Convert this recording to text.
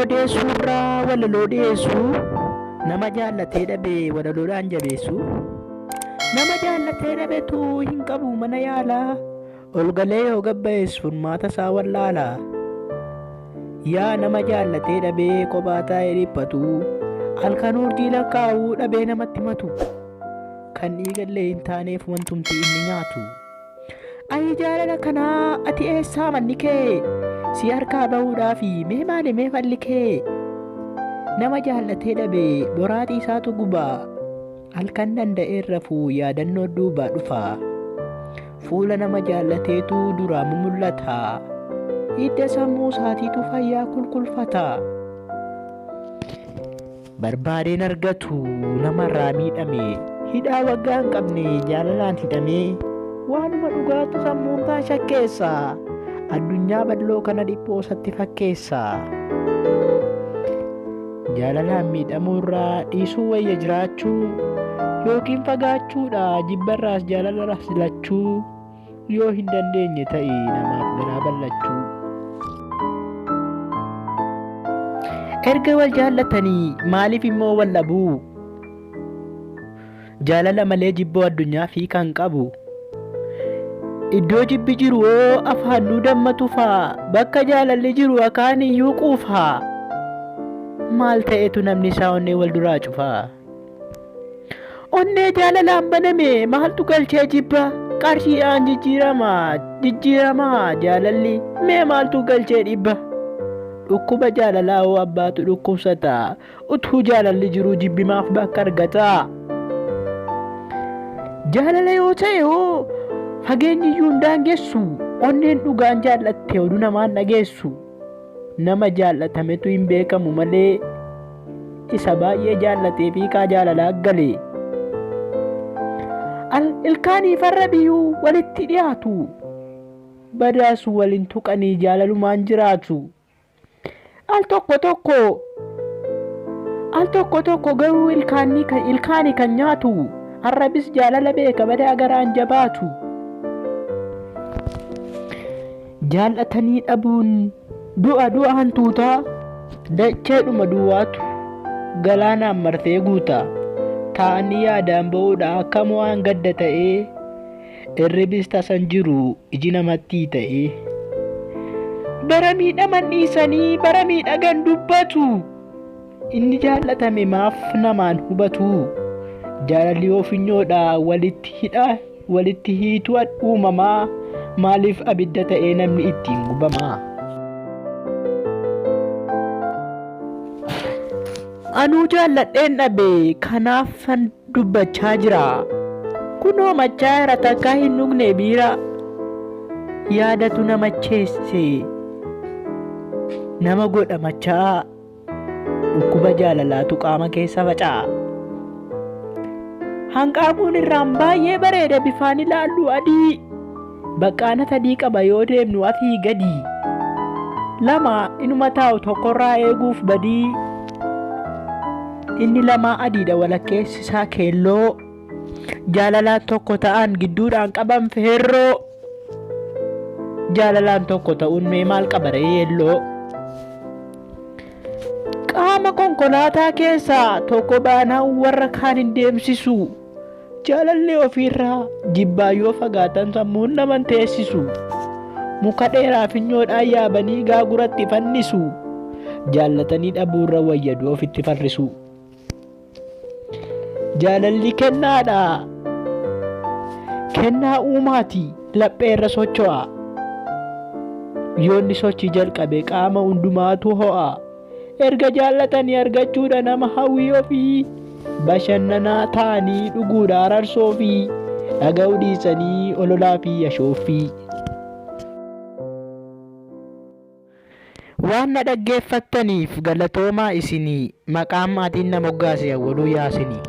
odeessuurraa walaloo dhiyeessu, nama jaallatee dhabe walaloodhaan jabeessu. Nama jaallatee dhabetu hin qabu mana yaalaa, ol galee yoo gabbayees furmaata isaa wallaala. Yaa nama jaallatee dhabee kophaa taa'ee dhiphatu, halkan urjii lakkaa'uu dhabee namatti matu, kan dhiigallee hin taaneef wantumti inni nyaatu. Ayi jaalala kanaa ati eessaa manni kee si harkaa bahuudhaafi mee maali mee falli kee nama jaallatee dhabe boraatii isaatu guba halkan danda'ee rafuu yaadannoo duubaa dhufa fuula nama jaallateetu duraa mumul'ata hidda sammuu isaatiitu fayyaa kulkulfata. Barbaadeen argatu namarraa miidhame hidhaa waggaa hin qabne jaalalaan hidhamee waanuma dhugaatu sammuun taa shakkeessa addunyaa bal'oo kana dhiphoo isatti fakkeessa. Jaalalaan miidhamuurraa dhiisuu wayya jiraachuu yookiin fagaachuudha jibbarraas jaalalarraas lachuu yoo hin dandeenye ta'e namaaf garaa bal'achuu. Erga wal jaallatanii maaliif immoo wal dhabuu? Jaalala malee jibboo addunyaa fi kan qabu. Iddoo jibbi jiru hoo afaan nuu dammatu faa bakka jaalalli jiru akaan iyyuu quufaa. Maal ta'etu namni isaa onnee wal duraa cufaa? Onnee jaalalaan baname maaltu galchee jibba qarshiidhaan jijjiirama jijjiirama jaalalli mee maaltu galchee dhibba dhukkuba jaalalaa hoo abbaatu dhukkubsata utuu jaalalli jiruu jibbi maaf bakka argata jaalala yoo ta'e hoo fageenyi iyyuu hin daangessu onneen dhugaan jaallatte oduu namaan dhageessu. Nama jaallatametu hin beekamu malee isa baay'ee jaallatee fi kaa jaalalaa gale. Al ilkaanii farra biyyuu walitti dhiyaatu. Badaas waliin tuqanii jaalalumaan jiraatu. Al tokko tokko al tokko tokko garuu ilkaanii kan ilkaani kan nyaatu arrabis jaalala beeka badaa garaan jabaatu. Jaallatanii dhabuun du'a du'a hantuutaa dacheedhuma duwwaatu galaanaan marsee guuta. Taa'anii yaadaan ba'uudha akkam waan gadda ta'ee irribis tasan jiru iji namatti ta'ee. Bara miidhaman dhiisanii bara miidhagan dubbatu. Inni jaallatame maaf namaan hubatu? Jaalalli yoo finyoodha walitti hidha walitti hiituu uumamaa maaliif abidda ta'ee namni ittiin gubamaa? Anuu jaalladheen dhabe kanaafan dubbachaa jira. Kunoo machaa'eera takkaa hin dhugne biira. Yaadatu na macheesse nama godha machaa'aa. Dhukkuba jaalalaatu qaama keessa faca'a. Hanqaaquun irraan baay'ee bareeda bifaan ilaallu adii. Baqqaana sadii qaba yoo deemnu asii gadi. Lama inuma taa'u tokkorraa eeguuf badii. Inni lamaa adiidha walakkeessi isaa keelloo. Jaalalaan tokko ta'an gidduudhaan qaban feerroo. Jaalalaan tokko ta'uun mee maal qaba ree yeelloo. Qaama konkolaataa keessaa tokko baanaan warra kaan hin deemsisu. Jaalallee ofiirraa jibbaa yoo fagaatan sammuun nama hin teessisu. Muka dheeraa finyoodhaan yaabanii gaaguratti fannisu. Jaallatanii dhabuurra wayya du'a ofitti farrisu. Jaalalli kennaadha. Kennaa uumaati lapheerra socho'a. Yoonni sochii jalqabe qaama hundumaatu ho'a. Erga jaallatanii argachuudha nama hawwii ofii. Bashannanaa ta'anii dhuguudha ararsoo fi dhaga'uu dhiisanii ololaa fi ashooffii. Waan na dhaggeeffattaniif galatoomaa isinii maqaan maatiin na moggaase Awwaluu Yaasinii.